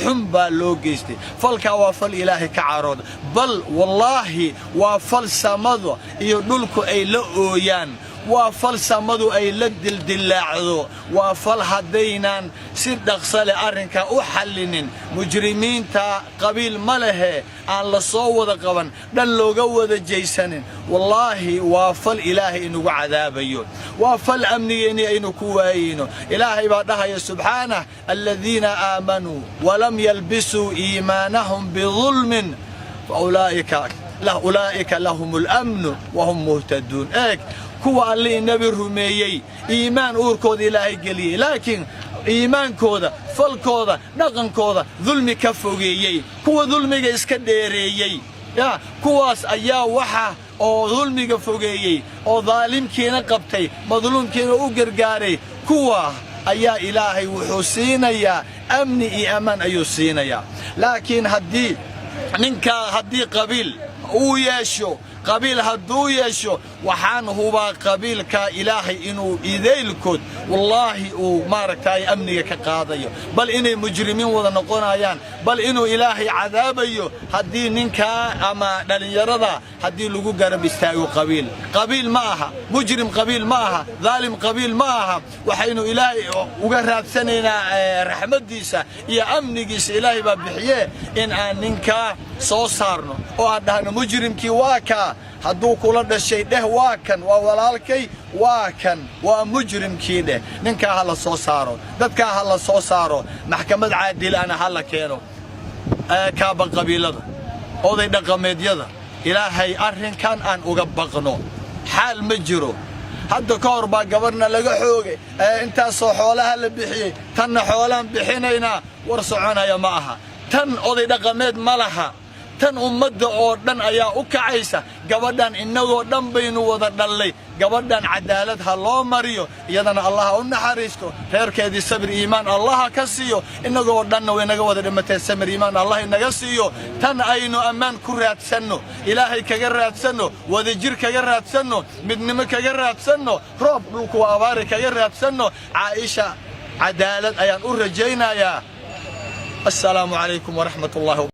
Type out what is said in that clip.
Xun baa loo geystay. Falkaa waa fal Ilaahay ka carooda. Bal wallaahi, waa fal samada iyo dhulku ay la ooyaan, waa fal samadu ay la dildillaacdo, waa fal haddaynaan si dhaqsa leh arrinkaa u xallinin, mujrimiinta qabiil ma lehe, aan la soo wada qaban, dhan looga wada jaysanin, wallaahi waa fal Ilaahay inugu cadaabayo, waa fal amnigeennii aynu ku waayeyno. Ilaahay baa dhahaya subxaanah: الذين آمنوا ولم يلبسوا إيمانهم بظلم أولئك لهم الأمن وهم مهتدون. Eeg, kuwa Allihii Nebi rumeeyey, iimaan uurkooda Ilaahay geliyey, laakiin iimaankooda, falkooda, dhaqankooda dulmi ka fogeeyey, kuwa dulmiga iska dheereeyey, ya kuwaas ayaa waxa oo dulmiga fogeeyey oo daalimkiina qabtay, madluumkiina u gargaaray, kuwa ayaa Ilaahay wuxuu siinayaa amni iyo ammaan ayuu siinayaa. Laakiin haddii ninkaa, haddii qabiil uu yeesho, qabiil hadduu yeesho, waxaan hubaa qabiilkaa Ilaahay inuu idaylkood, wallaahi, uu maaragtay amniga ka qaadayo, bal inay mujrimiin wada noqonayaan, bal inuu Ilaahay cadaabayo haddii ninkaa ama dhallinyarada haddii lagu garab istaago qabiil. Qabiil ma aha mujrim, qabiil ma aha daalim, qabiil ma aha. Waxaynu Ilaahay uga raadsanaynaa raxmaddiisa iyo amnigiisa, Ilaahay baa bixiye, in aan ninkaa soo saarno oo aan dhahno: "Mujrimkii waa kaa." Hadduu kula dhashay, dheh: "Waa kan, waa walaalkay, waa kan, waa mujrimkii," dheh. Ninkaa ha la soo saaro, dadkaa ha la soo saaro, maxkamad caadil ana ha la keeno. Kaaba qabiilada, oday dhaqameedyada, Ilaahay arrinkan aan uga baqno. Xaal ma jiro. Hadda ka hor baa gabarhna laga xoogay, intaasoo xoolaha la bixiyey, tanna xoolaan bixinaynaa. War soconaya ma aha. Tan oday dhaqameed ma laha, tan ummadda oo dhan ayaa u kacaysa. Gabadhan innagoo dhan baynu wada dhallay. Gabadhan cadaalad ha loo mariyo. Iyadana Allaha u naxariisto, reerkeedii sabir iimaan Allaha ka siiyo. Innagoo dhanna way naga wada dhimatee, samir iimaan Allah inaga siiyo. Tan aynu ammaan ku raadsanno, Ilaahay kaga raadsanno, wadajir kaga raadsanno, midnimo kaga raadsanno, roob dhulku waa abaari kaga raadsanno. Caaisha cadaalad ayaan u rajaynayaa. Assalaamu calaykum waraxmat ullahi.